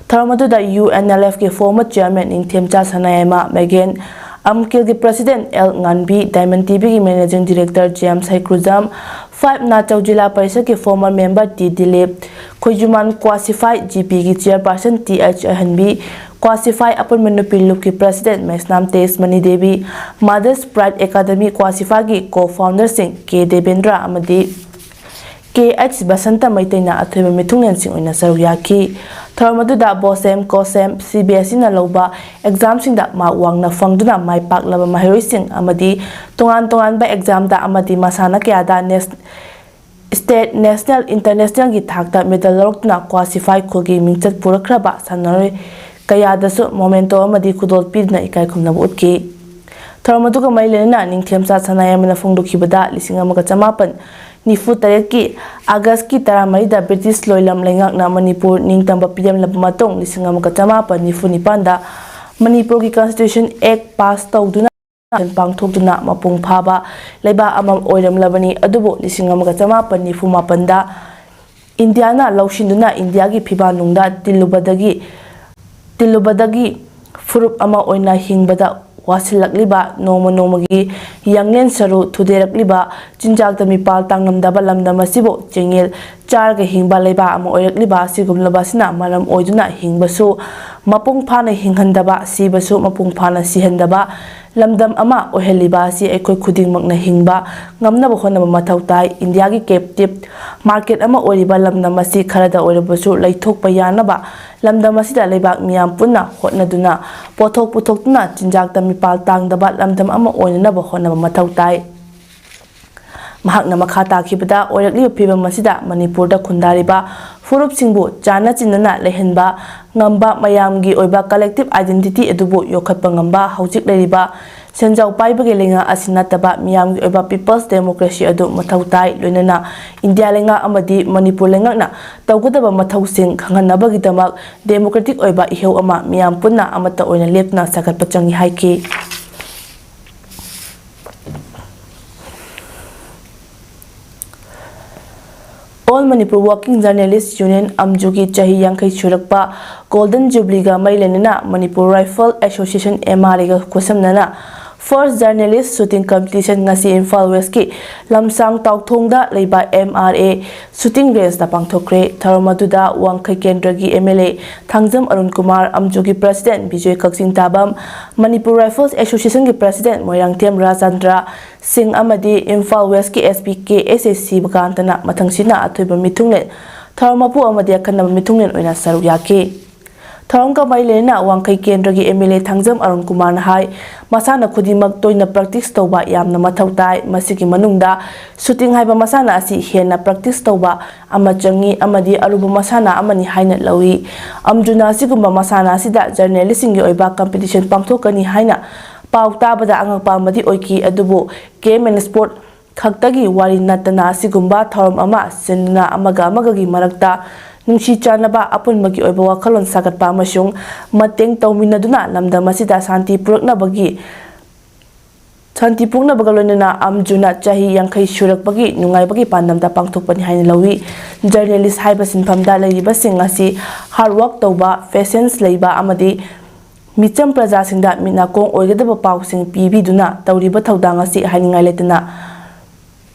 ꯊꯧꯔꯝ ꯑꯗꯨꯗ U N L Fꯀꯤ former chairman ꯅꯤꯡꯊꯦꯝꯆꯥ ꯁꯅꯥꯌꯥꯏꯃ ꯃꯦꯒꯦꯟ, ꯑꯝꯀꯤꯜꯒꯤ president L ꯉꯥꯟꯕꯤ, Diamond TVꯒꯤ managing director James ꯍꯩꯀ꯭ꯔꯨꯖꯝ, five ꯅꯥꯆꯧ ꯖꯤꯂꯥ ꯄꯔꯤꯁꯠꯀꯤ former member T Dilip, ꯈꯣꯏꯖꯨꯃꯥꯟ Quasify GPꯒꯤ chairperson Th ꯑꯍꯟꯕꯤ, Quasify ꯑꯄꯨꯟꯕ ꯅꯨꯄꯤ ꯂꯨꯞꯀꯤ president ꯃꯩꯁꯅꯥꯝ ꯇꯦꯖꯃꯅꯤ Devi, Mothers Pride Academy Quasifyꯒꯤ co-founderꯁꯤꯡ K Debendra ꯑꯃꯗꯤ Kh ꯕꯁꯟꯇ ꯃꯩꯇꯩꯅ ꯑꯊꯣꯏꯕ ꯃꯤꯊꯨꯡꯂꯦꯟꯁꯤꯡ ꯑꯣꯏꯅ ꯁꯔꯨꯛ ꯌꯥꯈꯤ꯫ ꯊꯧꯔꯝ ꯑꯗꯨꯗ ꯕꯣꯁꯦꯝ, ꯀꯣꯁꯦꯝ, ꯁꯤ ꯕꯤ ꯑꯦꯁ ꯏꯅ ꯂꯧꯕ ꯑꯦꯛꯖꯥꯝꯁꯤꯡꯗ ꯃꯥꯔꯛ ꯋꯥꯡꯅ ꯐꯪꯗꯨꯅ ꯃꯥꯏ ꯄꯥꯛꯂꯕ ꯃꯍꯩꯔꯣꯏꯁꯤꯡ ꯑꯃꯗꯤ ꯇꯣꯉꯥꯟ ꯇꯣꯉꯥꯟꯕ ꯑꯦꯛꯖꯥꯝꯗ ꯑꯃꯗꯤ ꯃꯁꯥꯟꯅ ꯀꯌꯥꯗ ꯅꯦꯁ-, ꯁ꯭ꯇꯦꯠ, ꯅꯦꯁꯅꯦꯜ, ꯏꯟꯇꯔꯅꯦꯁꯅꯦꯜꯒꯤ ꯊꯥꯛꯇ ꯃꯦꯗꯜ ꯂꯧꯔꯛꯇꯨꯅ ꯀ꯭ꯋꯥꯁꯤꯐꯥꯏ ꯈꯨꯜꯒꯤ ꯃꯤꯡꯆꯠ ꯄꯨꯔꯛꯈ꯭ꯔꯕ ꯁꯥꯟꯅꯔꯣꯏ ꯀꯌꯥꯗꯁꯨ ꯃꯣꯃꯦꯟꯇꯣ ꯑꯃꯗꯤ ꯈꯨꯗꯣꯜ ꯄꯤꯗꯨꯅ ꯏꯀꯥꯏ ꯈꯨꯝꯅꯕ ꯎꯠꯈꯤ꯫ ꯊꯧꯔꯝ ꯑꯗꯨꯒ ꯃꯔꯤ ꯂꯩꯅꯅ ꯅꯤꯡꯊꯦꯝꯆꯥ ꯁꯅꯥꯌꯥꯏꯃꯅ ꯐꯣꯡꯗꯣꯛꯈꯤꯕꯗ, ꯂꯤꯁꯤꯡ ꯑꯃꯒ ꯆꯃꯥꯄꯟ ꯅꯤꯐꯨ ꯇꯔꯦꯠꯀꯤ ꯑꯥꯒꯁꯀꯤ ꯇꯔꯥꯃꯔꯤꯗ ꯕ꯭ꯔꯤꯇꯤꯁ ꯂꯣꯏꯂꯝ ꯂꯩꯉꯥꯛꯅ ꯃꯅꯤꯄꯨꯔ ꯅꯤꯡꯇꯝꯕ ꯄꯤꯔꯝꯂꯕ ꯃꯇꯨꯡ, ꯂꯤꯁꯤꯡ ꯑꯃꯒ ꯆꯃꯥꯄꯟ ꯅꯤꯐꯨ ꯅꯤꯄꯥꯟꯗ ꯃꯅꯤꯄꯨꯔꯒꯤ ꯀꯟꯁꯇꯤꯇ꯭ꯌꯨꯁꯟ ꯑꯦꯛ ꯄꯥꯁ ꯇꯧꯗꯨꯅ ꯄꯥꯡꯊꯣꯛꯇꯨꯅ ꯃꯄꯨꯡ ꯐꯥꯕ ꯂꯩꯕꯥꯛ ꯑꯃ ꯑꯣꯏꯔꯝꯂꯕꯅꯤ꯫ ꯑꯗꯨꯕꯨ ꯂꯤꯁꯤꯡ ꯑꯃꯒ ꯆꯃꯥꯄꯟ ꯅꯤꯐꯨ ꯃꯥꯄꯟꯗ ꯏꯟꯗꯤꯌꯥꯅ ꯂꯧꯁꯤꯟꯗꯨꯅ ꯏꯟꯗꯤꯌꯥꯒꯤ ꯐꯤꯕꯥꯜꯅꯨꯡꯗ ꯇꯤꯜꯂꯨꯕꯗꯒꯤ, ꯇꯤꯜꯂꯨꯕꯗꯒꯤ ꯐꯨꯔꯨꯞ ꯑꯃ ꯑꯣꯏꯅ ꯍꯤꯡꯕꯗ ꯋꯥꯁꯤꯜꯂꯛꯂꯤꯕ, ꯅꯣꯡꯃ ꯅꯣꯡꯃꯒꯤ ꯌꯥꯡꯂꯦꯟ ꯁꯔꯨ ꯊꯨꯗꯦꯔꯛꯂꯤꯕ, ꯆꯤꯟꯖꯥꯛꯇ ꯃꯤꯄꯥꯜ ꯇꯥꯡꯂꯝꯗꯕ ꯂꯝꯗꯝ ꯑꯁꯤꯕꯨ ꯆꯦꯡꯌꯦꯜ ꯆꯥꯔꯒ ꯍꯤꯡꯕ ꯂꯩꯕꯥꯛ ꯑꯃ ꯑꯣꯏꯔꯛꯂꯤꯕ ꯑꯁꯤꯒꯨꯝꯂꯕ ꯑꯁꯤꯅ ꯃꯔꯝ ꯑꯣꯏꯗꯨꯅ ꯍꯤꯡꯕꯁꯨ ꯃꯄꯨꯡ ꯐꯥꯅ ꯍꯤꯡꯍꯟꯗꯕ, ꯁꯤꯕꯁꯨ ꯃꯄꯨꯡ ꯐꯥꯅ ꯁꯤꯍꯟꯗꯕ ꯂꯝꯗꯝ ꯑꯃ ꯑꯣꯏꯍꯜꯂꯤꯕ ꯑꯁꯤ ꯑꯩꯈꯣꯏ ꯈꯨꯗꯤꯡꯃꯛꯅ ꯍꯤꯡꯕ ꯉꯝꯅꯕ ꯍꯣꯠꯅꯕ ꯃꯊꯧ ꯇꯥꯏ꯫ ꯏꯟꯗꯤꯌꯥꯒꯤ ꯀꯦꯞꯇꯤꯞ ꯃꯥꯔꯀꯦꯠ ꯑꯃ ꯑꯣꯏꯔꯤꯕ ꯂꯝꯗꯝ ꯑꯁꯤ ꯈꯔꯗ ꯑꯣꯏꯔꯕꯁꯨ ꯂꯩꯊꯣꯛꯄ ꯌꯥꯅꯕ ꯂꯝꯗꯝ ꯑꯁꯤꯗ ꯂꯩꯕꯥꯛ ꯃꯤꯌꯥꯝ ꯄꯨꯟꯅ ꯍꯣꯠꯅꯗꯨꯅ, ꯄꯣꯠꯊꯣꯛ ꯄꯨꯊꯣꯛꯇꯨꯅ, ꯆꯤꯟꯖꯥꯛꯇ ꯃꯤꯄꯥꯜ ꯇꯥꯡꯗꯕ ꯂꯝꯗꯝ ꯑꯃ ꯑꯣꯏꯅꯅꯕ ꯍꯣꯠꯅꯕ ꯃꯊꯧ ꯇꯥꯏ꯫ ꯃꯍꯥꯛꯅ ꯃꯈꯥ ꯇꯥꯈꯤꯕꯗ, ꯑꯣꯏꯔꯛꯂꯤꯕ ꯐꯤꯕꯝ ꯑꯁꯤꯗ ꯃꯅꯤꯄꯨꯔꯗ ꯈꯨꯟꯗꯥꯔꯤꯕ ꯐꯨꯔꯨꯞꯁꯤꯡꯕꯨ ꯆꯥꯟꯅ ꯆꯤꯟꯅꯅ ꯂꯩꯍꯟꯕ ꯉꯝꯕ, ꯃꯌꯥꯝꯒꯤ ꯑꯣꯏꯕ ꯀꯂꯦꯛꯇꯤꯞ ꯑꯥꯏꯗꯦꯟꯇꯤꯇꯤ ꯑꯗꯨꯕꯨ ꯌꯣꯛꯈꯠꯄ ꯉꯝꯕ ꯍꯧꯖꯤꯛ ꯂꯩꯔꯤꯕ ꯁꯦꯟꯖꯥꯎ ꯄꯥꯏꯕꯒꯤ ꯂꯩꯉꯥꯛ ꯑꯁꯤ ꯅꯠꯇꯕ ꯃꯤꯌꯥꯝꯒꯤ ꯑꯣꯏꯕ ꯄꯤꯄꯜꯁ ꯗꯦꯃꯣꯀ꯭ꯔꯦꯁꯤ ꯑꯗꯨ ꯃꯊꯧ ꯇꯥꯏ꯫ ꯂꯣꯏꯅꯅ ꯏꯟꯗꯤꯌꯥ ꯂꯩꯉꯥꯛ ꯑꯃꯗꯤ ꯃꯅꯤꯄꯨꯔ ꯂꯩꯉꯥꯛꯅ ꯇꯧꯒꯗꯕ ꯃꯊꯧꯁꯤꯡ ꯈꯪꯍꯟꯅꯕꯒꯤꯗꯃꯛ ꯗꯦꯃꯣꯀ꯭ꯔꯦꯇꯤꯛ ꯑꯣꯏꯕ ꯏꯍꯧ ꯑꯃ ꯃꯤꯌꯥꯝ ꯄꯨꯟꯅ ꯑꯃꯠꯇ ꯑꯣꯏꯅ ꯂꯦꯞꯇꯨꯅ ꯁꯥꯒꯠꯄ ꯆꯪꯏ ꯍꯥꯏꯈꯤ꯫ All Manipur Working Journalist Union, ꯑꯝꯖꯨꯒꯤ ꯆꯍꯤ ꯌꯥꯡꯈꯩ ꯁꯨꯔꯛꯄ ꯒꯣꯜꯗꯟ ꯖꯨꯕ꯭ꯂꯤꯒ ꯃꯔꯤ ꯂꯩꯅꯅ Manipur rifle association, M R ꯑꯦꯒ ꯈꯨꯠꯁꯝꯅꯅ ꯐꯥꯔꯁ ꯖꯔꯅꯦꯂꯤꯁ ꯁꯨꯇꯤꯡ ꯀꯝꯄꯤꯇꯤꯁꯟ ꯉꯁꯤ ꯏꯝꯐꯥꯜ ꯋꯦꯁꯀꯤ ꯂꯝꯁꯥꯡ ꯇꯥꯎꯊꯣꯡꯗ ꯂꯩꯕ M R A shooting range ꯄꯥꯡꯊꯣꯛꯈ꯭ꯔꯦ꯫ ꯊꯧꯔꯝ ꯑꯗꯨꯗ ꯋꯥꯡꯈꯩ ꯀꯦꯟꯗ꯭ꯔꯒꯤ M L A Thangjam Arun Kumar, ꯑꯝꯖꯨꯒꯤ ꯄ꯭ꯔꯁꯤꯗꯦꯟ ꯕꯤꯖꯣꯏ ꯀꯛꯆꯤꯡ ꯇꯥꯕꯝ, ꯃꯅꯤꯄꯨꯔ ꯔꯥꯏꯐꯜꯁ ꯑꯦꯁꯣꯁꯤꯌꯦꯁꯟꯒꯤ ꯄ꯭ꯔꯁꯤꯗꯦꯟ ꯃꯣꯏꯔꯥꯡꯊꯦꯝ ꯔꯥꯖꯆꯟꯗ꯭ꯔ ꯁꯤꯡ ꯑꯃꯗꯤ ꯏꯝꯐꯥꯜ ꯋꯦꯁꯀꯤ ꯑꯦꯁ ꯄꯤ ꯀꯦ ꯑꯦꯁ ꯑꯦ ꯁꯤꯕꯀꯥꯟꯇꯅ ꯃꯊꯪꯁꯤꯠꯅ ꯑꯊꯣꯏꯕ ꯃꯤꯊꯨꯡꯂꯦꯟ ꯊꯧꯔꯝ ꯃꯄꯨ ꯑꯃꯗꯤ ꯑꯈꯟꯅꯕ ꯃꯤꯊꯨꯡꯂꯦꯟ ꯑꯣꯏꯅ ꯁꯔꯨꯛ ꯌꯥꯈꯤ꯫ ꯊꯧꯔꯝꯒ ꯃꯔꯤ ꯂꯩꯅꯅ ꯋꯥꯡꯈꯩ ꯀꯦꯟꯗ꯭ꯔꯒꯤ M L A Thangjam Arun ꯀꯨꯃꯥꯔꯅ ꯍꯥꯏ, ꯃꯁꯥꯟꯅ ꯈꯨꯗꯤꯡꯃꯛ ꯇꯣꯏꯅ ꯄ꯭ꯔꯦꯛꯇꯤꯁ ꯇꯧꯕ ꯌꯥꯝꯅ ꯃꯊꯧ ꯇꯥꯏ꯫ ꯃꯁꯤꯒꯤ ꯃꯅꯨꯡꯗ ꯁꯨꯇꯤꯡ ꯍꯥꯏꯕ ꯃꯁꯥꯟꯅ ꯑꯁꯤ ꯍꯦꯟꯅ ꯄ꯭ꯔꯦꯛꯇꯤꯁ ꯇꯧꯕ ꯑꯃ ꯆꯪꯏ ꯑꯃꯗꯤ ꯑꯔꯨꯕ ꯃꯁꯥꯟꯅ ꯑꯃꯅꯤ ꯍꯥꯏꯅ ꯂꯧꯏ꯫ ꯑꯝꯖꯨꯅ ꯑꯁꯤꯒꯨꯝꯕ ꯃꯁꯥꯟꯅ ꯑꯁꯤꯗ ꯖꯔꯅꯦꯂꯤꯁꯁꯤꯡꯒꯤ ꯑꯣꯏꯕ ꯀꯝꯄꯤꯇꯤꯁꯟ ꯄꯥꯡꯊꯣꯛꯀꯅꯤ ꯍꯥꯏꯅ ꯄꯥꯎ ꯇꯥꯕꯗ ꯑꯉꯛꯄ ꯑꯃꯗꯤ ꯑꯣꯏꯈꯤ꯫ ꯑꯗꯨꯕꯨ ꯒꯦꯝ ꯑꯦꯟ ꯁ꯭ꯄꯣꯔꯠ ꯈꯛꯇꯒꯤ ꯋꯥꯔꯤ ꯅꯠꯇꯅ ꯑꯁꯤꯒꯨꯝꯕ ꯊꯧꯔꯝ ꯑꯃ ꯁꯤꯟꯗꯨꯅ ꯑꯃꯒ ꯑꯃꯒꯒꯤ ꯃꯔꯛꯇ ꯅꯨꯡꯁꯤ ꯆꯥꯟꯅꯕ, ꯑꯄꯨꯟꯕꯒꯤ ꯑꯣꯏꯕ ꯋꯥꯈꯜꯂꯣꯟ ꯁꯥꯒꯠꯄ ꯑꯃꯁꯨꯡ ꯃꯇꯦꯡ ꯇꯧꯃꯤꯟꯅꯗꯨꯅ ꯂꯝꯗꯝ ꯑꯁꯤꯗ ꯁꯥꯟꯇꯤ ꯄꯨꯔꯛꯅꯕꯒꯤ, ꯁꯥꯟꯇꯤ ꯄꯨꯔꯛꯅꯕꯒ ꯂꯣꯏꯅꯅ ꯑꯝꯖꯨꯅ ꯆꯍꯤ ꯌꯥꯡꯈꯩ ꯁꯨꯔꯛꯄꯒꯤ ꯅꯨꯡꯉꯥꯏꯕꯒꯤ ꯄꯥꯟꯗꯝꯗ ꯄꯥꯡꯊꯣꯛꯄꯅꯤ ꯍꯥꯏꯅ ꯂꯧꯏ꯫ ꯖꯔꯅꯦꯂꯤꯁ ꯍꯥꯏꯕ ꯁꯤꯟꯐꯝꯗ ꯂꯩꯔꯤꯕꯁꯤꯡ ꯑꯁꯤ ꯍꯥꯔꯗ ꯋꯥꯔꯛ ꯇꯧꯕ, ꯄꯦꯁꯦꯟꯁ ꯂꯩꯕ ꯑꯃꯗꯤ ꯃꯤꯆꯝ ꯄ꯭ꯔꯖꯥꯁꯤꯡꯗ ꯃꯤꯠ ꯅꯥꯀꯣꯡ ꯑꯣꯏꯒꯗꯕ ꯄꯥꯎꯁꯤꯡ ꯄꯤꯕꯤꯗꯨꯅ ꯇꯧꯔꯤꯕ ꯊꯧꯗꯥꯡ ꯑꯁꯤ ꯍꯥꯏꯅꯤꯡꯉꯥꯏ ꯂꯩꯇꯅ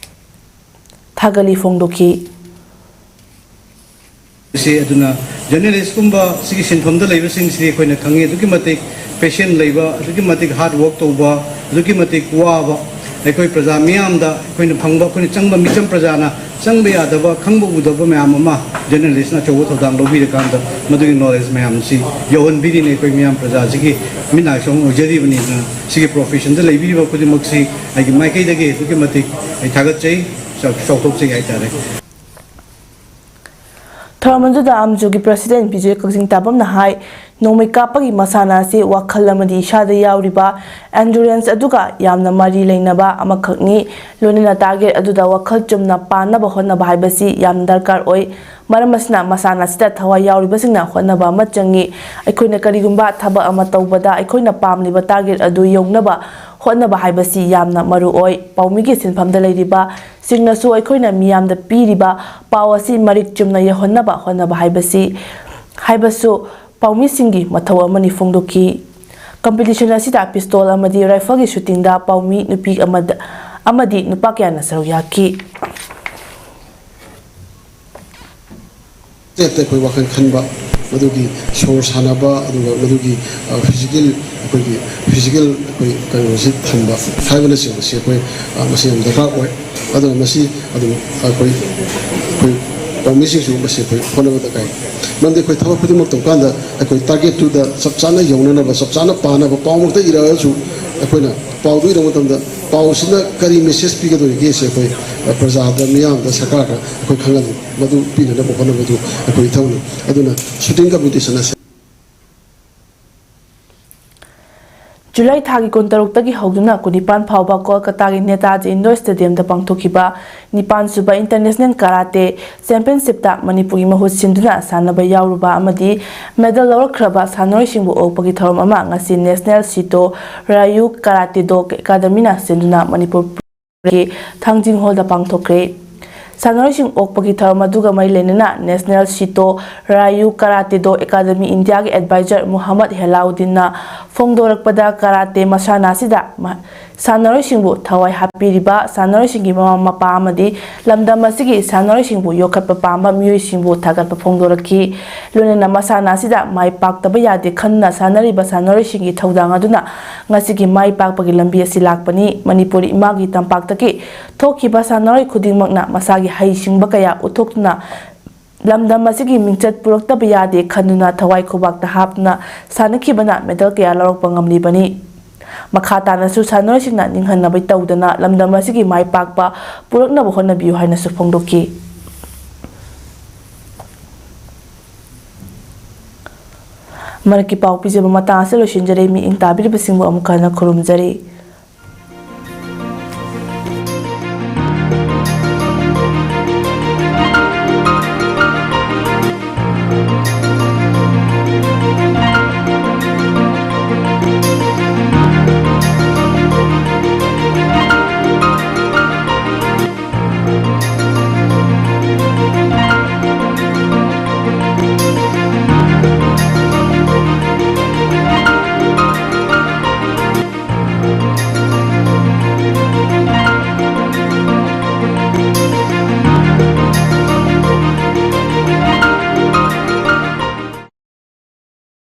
ꯊꯥꯒꯠꯂꯤ ꯐꯣꯡꯗꯣꯛꯈꯤ꯫ ꯁꯤ ꯑꯗꯨꯅ ꯖꯔꯅꯦꯂꯤꯁꯀꯨꯝꯕ ꯁꯤꯒꯤ ꯁꯤꯟꯐꯝꯗ ꯂꯩꯕꯁꯤꯡꯁꯤꯗꯤ ꯑꯩꯈꯣꯏꯅ ꯈꯪꯉꯤ, ꯑꯗꯨꯛꯀꯤ ꯃꯇꯤꯛ ꯄꯦꯁꯦꯟ ꯂꯩꯕ, ꯑꯗꯨꯛꯀꯤ ꯃꯇꯤꯛ ꯍꯥꯔꯗ ꯋꯥꯔꯛ ꯇꯧꯕ, ꯑꯗꯨꯛꯀꯤ ꯃꯇꯤꯛ ꯋꯥꯕ, ꯑꯩꯈꯣꯏ ꯄ꯭ꯔꯖꯥ ꯃꯤꯌꯥꯝꯗ ꯑꯩꯈꯣꯏꯅ ꯐꯪꯕ, ꯑꯩꯈꯣꯏꯅ ꯆꯪꯕ, ꯃꯤꯆꯝ ꯄ꯭ꯔꯖꯥꯅ ꯆꯪꯕ ꯌꯥꯗꯕ, ꯈꯪꯕ ꯎꯗꯕ ꯃꯌꯥꯝ ꯑꯃ ꯖꯔꯅꯦꯂꯤꯁꯅ ꯑꯆꯧꯕ ꯊꯧꯗꯥꯡ ꯂꯧꯕꯤꯔꯀꯥꯟꯗ ꯃꯗꯨꯒꯤ ꯅꯣꯂꯦꯖ ꯃꯌꯥꯝꯁꯤ ꯌꯧꯍꯟꯕꯤꯔꯤꯅꯦ ꯑꯩꯈꯣꯏ ꯃꯤꯌꯥꯝ ꯄ꯭ꯔꯖꯥꯁꯤꯒꯤ ꯃꯤꯠ ꯅꯥ ꯁꯣꯡ ꯑꯣꯏꯖꯔꯤꯕꯅꯤꯅ꯫ ꯁꯤꯒꯤ ꯄ꯭ꯔꯣꯐꯦꯁꯟꯗ ꯂꯩꯕꯤꯔꯤꯕ ꯈꯨꯗꯤꯡꯃꯛꯁꯤ ꯑꯩꯒꯤ ꯃꯥꯏꯀꯩꯗꯒꯤ ꯑꯗꯨꯛꯀꯤ ꯃꯇꯤꯛ ꯑꯩ ꯊꯥꯒꯠꯆꯩ, ꯆꯥꯎ-, ꯆꯥꯎꯊꯣꯛꯆꯩ ꯍꯥꯏꯇꯥꯔꯦ꯫ ꯊꯧꯔꯝ ꯑꯗꯨꯗ ꯑꯝꯖꯨꯒꯤ ꯄ꯭ꯔꯁꯤꯗꯦꯟ ꯕꯤꯖꯣꯏ ꯀꯛꯆꯤꯡ ꯇꯥꯕꯝꯅ ꯍꯥꯏ, ꯅꯣꯡꯃꯩ ꯀꯥꯞꯄꯒꯤ ꯃꯁꯥꯟꯅ ꯑꯁꯤ ꯋꯥꯈꯜ ꯑꯃꯗꯤ ꯏꯁꯥꯗ ꯌꯥꯎꯔꯤꯕ ꯑꯦꯟꯗꯨꯔꯦꯟꯁ ꯑꯗꯨꯒ ꯌꯥꯝꯅ ꯃꯔꯤ ꯂꯩꯅꯕ ꯑꯃꯈꯛꯅꯤ꯫ ꯂꯣꯏꯅꯅ ꯇꯥꯔꯒꯦꯠ ꯑꯗꯨꯗ ꯋꯥꯈꯜ ꯆꯨꯝꯅ ꯄꯥꯟꯅꯕ ꯍꯣꯠꯅꯕ ꯍꯥꯏꯕꯁꯤ ꯌꯥꯝꯅ ꯗꯔꯀꯥꯔ ꯑꯣꯏ꯫ ꯃꯔꯝ ꯑꯁꯤꯅ ꯃꯁꯥꯟꯅ ꯑꯁꯤꯗ ꯊꯋꯥꯏ ꯌꯥꯎꯔꯤꯕꯁꯤꯡꯅ ꯍꯣꯠꯅꯕ ꯑꯃ ꯆꯪꯏ꯫ ꯑꯩꯈꯣꯏꯅ ꯀꯔꯤꯒꯨꯝꯕ ꯊꯕꯛ ꯑꯃ ꯇꯧꯕꯗ ꯑꯩꯈꯣꯏꯅ ꯄꯥꯝꯂꯤꯕ ꯇꯥꯔꯒꯦꯠ ꯑꯗꯨ ꯌꯧꯅꯕ ꯍꯣꯠꯅꯕ ꯍꯥꯏꯕꯁꯤ ꯌꯥꯝꯅ ꯃꯔꯨ ꯑꯣꯏ꯫ ꯄꯥꯎꯃꯤꯒꯤ ꯁꯤꯟꯐꯝꯗ ꯂꯩꯔꯤꯕ ꯁꯤꯡꯅꯁꯨ ꯑꯩꯈꯣꯏꯅ ꯃꯤꯌꯥꯝꯗ ꯄꯤꯔꯤꯕ ꯄꯥꯎ ꯑꯁꯤ ꯃꯔꯤꯛ ꯆꯨꯝꯅ ꯌꯧꯍꯟꯅꯕ ꯍꯣꯠꯅꯕ ꯍꯥꯏꯕꯁꯤ, ꯍꯥꯏꯕꯁꯨ ꯄꯥꯎꯃꯤꯁꯤꯡꯒꯤ ꯃꯊꯧ ꯑꯃꯅꯤ ꯐꯣꯡꯗꯣꯛꯈꯤ꯫ ꯀꯝꯄꯤꯇꯤꯁꯟ ꯑꯁꯤꯗ ꯄꯤꯁꯇꯣꯜ ꯑꯃꯗꯤ ꯔꯥꯏꯐꯜꯒꯤ ꯁꯨꯇꯤꯡꯗ ꯄꯥꯎꯃꯤ ꯅꯨꯄꯤ ꯑꯃꯗ, ꯑꯃꯗꯤ ꯅꯨꯄꯥ ꯀꯌꯥꯅ ꯁꯔꯨꯛ ꯌꯥꯈꯤ꯫ ꯁ꯭ꯇꯦꯞꯇ ꯑꯩꯈꯣꯏ ꯋꯥꯈꯜ ꯈꯟꯕ, ꯃꯗꯨꯒꯤ ꯁꯣꯔ ꯁꯥꯟꯅꯕ, ꯑꯗꯨꯒ ꯃꯗꯨꯒꯤ, ꯑ, ꯐꯤꯖꯤꯀꯦꯜ, ꯑꯩꯈꯣꯏꯒꯤ ꯐꯤꯖꯤꯀꯦꯜ ꯑꯩꯈꯣꯏ ꯀꯩꯅꯣꯁꯤ ꯊꯝꯕ ꯍꯥꯏꯕꯅꯆꯤꯡꯕꯁꯤ ꯑꯩꯈꯣꯏ, ꯑ, ꯃꯁꯤ ꯌꯥꯝ ꯗꯔꯀꯥꯔ ꯑꯣꯏ꯫ ꯑꯗꯨꯅ ꯃꯁꯤ ꯑꯗꯨꯝ ꯑꯩꯈꯣꯏ, ꯑꯩꯈꯣꯏ ꯄꯥꯎꯃꯤꯁꯤꯡꯁꯨ ꯃꯁꯤ ꯑꯩꯈꯣꯏ ꯍꯣꯠꯅꯕ ꯗꯔꯀꯥꯔ꯫ ꯃꯔꯝꯗꯤ ꯑꯩꯈꯣꯏ ꯊꯕꯛ ꯈꯨꯗꯤꯡꯃꯛ ꯇꯧꯀꯥꯟꯗ ꯑꯩꯈꯣꯏ ꯇꯥꯔꯒꯦꯠꯇꯨꯗ ꯆꯞ ꯆꯥꯅ ꯌꯧꯅꯅꯕ, ꯆꯞ ꯆꯥꯅ ꯄꯥꯅꯕ, ꯄꯥꯎꯃꯛꯇ ꯏꯔꯛꯑꯁꯨ ꯑꯩꯈꯣꯏꯅ ꯄꯥꯎꯗꯨ ꯏꯔꯛꯄ ꯃꯇꯝꯗ ꯄꯥꯎꯁꯤꯅ ꯀꯔꯤ ꯃꯦꯁꯦꯖ ꯄꯤꯒꯗꯧꯔꯤꯒꯦꯁꯦ ꯑꯩꯈꯣꯏ ꯄ꯭ꯔꯖꯥꯗ, ꯃꯤꯌꯥꯝꯗ, ꯁꯔꯀꯥꯔꯗ ꯑꯩꯈꯣꯏ ꯈꯪꯍꯜꯂꯤ꯫ ꯃꯗꯨ ꯄꯤꯅꯅꯕ ꯍꯣꯠꯅꯕꯗꯨ ꯑꯩꯈꯣꯏ ꯏꯊꯧꯅꯤ꯫ ꯑꯗꯨꯅ ꯁꯨꯇꯤꯡ ꯀꯝꯄꯤꯇꯤꯁꯟ ꯑꯁꯦ ꯖꯨꯂꯥꯏ ꯊꯥꯒꯤ ꯀꯨꯟꯇꯔꯨꯛꯇꯒꯤ ꯍꯧꯗꯨꯅ ꯀꯨꯟꯅꯤꯄꯥꯟ ꯐꯥꯎꯕ ꯀꯣꯜꯀꯇꯥꯒꯤ ꯅꯦꯇꯥꯖꯤ ꯏꯟꯗꯣꯔ ꯁ꯭ꯇꯦꯗꯤꯌꯝꯗ ꯄꯥꯡꯊꯣꯛꯈꯤꯕ ꯅꯤꯄꯥꯟ ꯁꯨꯕ ꯏꯟꯇꯔꯅꯦꯁꯅꯦꯜ ꯀꯔꯥꯇꯦ ꯆꯦꯝꯄꯤꯌꯟꯁꯤꯞꯇ ꯃꯅꯤꯄꯨꯔꯒꯤ ꯃꯍꯨꯠ ꯁꯤꯟꯗꯨꯅ ꯁꯥꯟꯅꯕ ꯌꯥꯎꯔꯨꯕ ꯑꯃꯗꯤ ꯃꯦꯗꯜ ꯂꯧꯔꯛꯈ꯭ꯔꯕ ꯁꯥꯟꯅꯔꯣꯏꯁꯤꯡꯕꯨ ꯑꯣꯛꯄꯒꯤ ꯊꯧꯔꯝ ꯑꯃ ꯉꯁꯤ ꯅꯦꯁꯅꯦꯜ ꯁꯤꯇꯣ ꯔꯥꯌꯨ ꯀꯔꯥꯇꯦ ꯗꯣ ꯑꯦꯀꯥꯗꯃꯤꯅ ꯁꯤꯟꯗꯨꯅ ꯃꯅꯤꯄꯨꯔ ꯊꯥꯡꯖꯤꯡ ꯍꯣꯜꯗ ꯄꯥꯡꯊꯣꯛꯈ꯭ꯔꯦ꯫ ꯁꯥꯟꯅꯔꯣꯏꯁꯤꯡ ꯑꯣꯛꯄꯒꯤ ꯊꯧꯔꯝ ꯑꯗꯨꯒ ꯃꯔꯤ ꯂꯩꯅꯅ ꯅꯦꯁꯅꯦꯜ ꯁꯤꯇꯣ ꯔꯥꯌꯨ ꯀꯔꯥꯇꯦ ꯗꯣ ꯑꯦꯀꯥꯗꯃꯤ ꯏꯟꯗꯤꯌꯥꯒꯤ ꯑꯦꯗꯚꯥꯏꯖꯔ ꯃꯨꯍꯝꯃꯗ ꯍꯦꯂꯥꯎꯗꯤꯟꯅ ꯐꯣꯡꯗꯣꯔꯛꯄꯗ, ꯀꯔꯥꯇꯦ ꯃꯁꯥꯟꯅ ꯑꯁꯤꯗ ꯃ-, ꯁꯥꯟꯅꯔꯣꯏꯁꯤꯡꯕꯨ ꯊꯋꯥꯏ ꯍꯥꯞꯄꯤꯔꯤꯕ ꯁꯥꯟꯅꯔꯣꯏꯁꯤꯡꯒꯤ ꯃꯃꯥ ꯃꯄꯥ ꯑꯃꯗꯤ ꯂꯝꯗꯝ ꯑꯁꯤꯒꯤ ꯁꯥꯟꯅꯔꯣꯏꯁꯤꯡꯕꯨ ꯌꯣꯛꯈꯠꯄ ꯄꯥꯝꯕ ꯃꯤꯑꯣꯏꯁꯤꯡꯕꯨ ꯊꯥꯒꯠꯄ ꯐꯣꯡꯗꯣꯔꯛꯈꯤ꯫ ꯂꯣꯏꯅꯅ ꯃꯁꯥꯟꯅ ꯑꯁꯤꯗ ꯃꯥꯏ ꯄꯥꯛꯇꯕ ꯌꯥꯗꯦ ꯈꯟꯗꯨꯅ ꯁꯥꯟꯅꯔꯤꯕ ꯁꯥꯟꯅꯔꯣꯏꯁꯤꯡꯒꯤ ꯊꯧꯗꯥꯡ ꯑꯗꯨꯅ ꯉꯁꯤꯒꯤ ꯃꯥꯏ ꯄꯥꯛꯄꯒꯤ ꯂꯝꯕꯤ ꯑꯁꯤ ꯂꯥꯛꯄꯅꯤ꯫ ꯃꯅꯤꯄꯨꯔ ꯏꯃꯥꯒꯤ ꯇꯝꯄꯥꯛꯇꯒꯤ ꯊꯣꯛꯈꯤꯕ ꯁꯥꯟꯅꯔꯣꯏ ꯈꯨꯗꯤꯡꯃꯛꯅ ꯃꯁꯥꯒꯤ ꯍꯩꯁꯤꯡꯕ ꯀꯌꯥ ꯎꯠꯊꯣꯛꯇꯨꯅ ꯂꯝꯗꯝ ꯑꯁꯤꯒꯤ ꯃꯤꯡꯆꯠ ꯄꯨꯔꯛꯇꯕ ꯌꯥꯗꯦ ꯈꯟꯗꯨꯅ ꯊꯋꯥꯏ ꯈꯨꯕꯥꯛꯇ ꯍꯥꯞꯇꯨꯅ ꯁꯥꯟꯅꯈꯤꯕꯅ ꯃꯦꯗꯜ ꯀꯌꯥ ꯂꯧꯔꯛꯄ ꯉꯝꯂꯤꯕꯅꯤ꯫ ꯃꯈꯥ ꯇꯥꯅꯁꯨ ꯁꯥꯟꯅꯔꯣꯏꯁꯤꯡꯅ ꯅꯤꯡꯍꯟꯅꯕ ꯇꯧꯗꯅ ꯂꯝꯗꯝ ꯑꯁꯤꯒꯤ ꯃꯥꯏ ꯄꯥꯛꯄ ꯄꯨꯔꯛꯅꯕ ꯍꯣꯠꯅꯕꯤꯌꯨ ꯍꯥꯏꯅꯁꯨ ꯐꯣꯡꯗꯣꯛꯈꯤ꯫ ꯃꯔꯛꯀꯤ ꯄꯥꯎ ꯄꯤꯖꯕ ꯃꯇꯥꯡ ꯑꯁꯤꯗ ꯂꯣꯏꯁꯤꯟꯖꯔꯦ꯫ ꯃꯤꯠꯌꯦꯡ ꯇꯥꯕꯤꯔꯤꯕꯁꯤꯡꯕꯨ ꯑꯃꯨꯛ ꯍꯟꯅ ꯈꯨꯔꯨꯝꯖꯔꯤ꯫